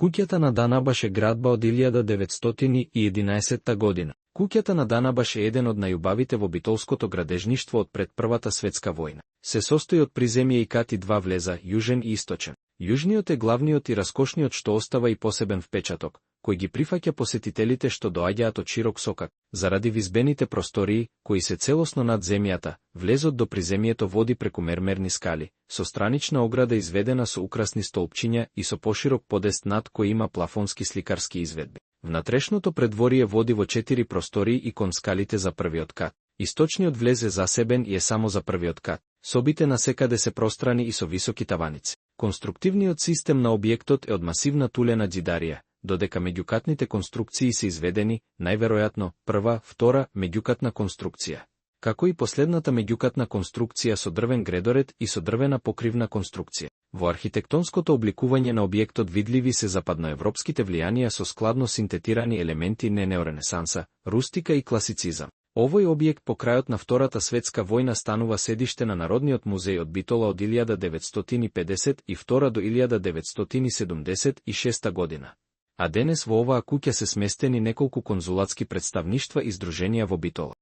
Куќата на Данабаш е градба од 1911 година. Куќата на Данабаш е еден од најубавите во битолското градежништво од пред Првата светска војна. Се состои од приземје и кати два влеза, јужен и источен. Јужниот е главниот и раскошниот што остава и посебен впечаток, кој ги прифаќа посетителите што доаѓаат од широк сокак, заради визбените простории, кои се целосно над земјата. Влезот до приземјето води преку мермерни скали, со странична ограда изведена со украсни столпчиња и со поширок подест над кој има плафонски сликарски изведби. Внатрешното предворие води во 4 простории и кон скалите за првиот кат. Источниот влез е засебен и е само за првиот кат. Собите насекаде се пространи и со високи таваници. Конструктивниот систем на објектот е од масивна тулена џидарија, додека меѓукатните конструкции се изведени, најверојатно, прва, втора меѓукатна конструкција, како и последната меѓукатна конструкција со дрвен гредоред и со дрвена покривна конструкција. Во архитектонското обликување на објектот видливи се западноевропските влијанија со складно синтетирани елементи неоренесанса, рустика и класицизам. Овој објект по крајот на Втората светска војна станува седиште на Народниот музеј од Битола од 1952 до 1976 година. А денес во оваа куќа се сместени неколку конзулатски претставништва и здруженија во Битола.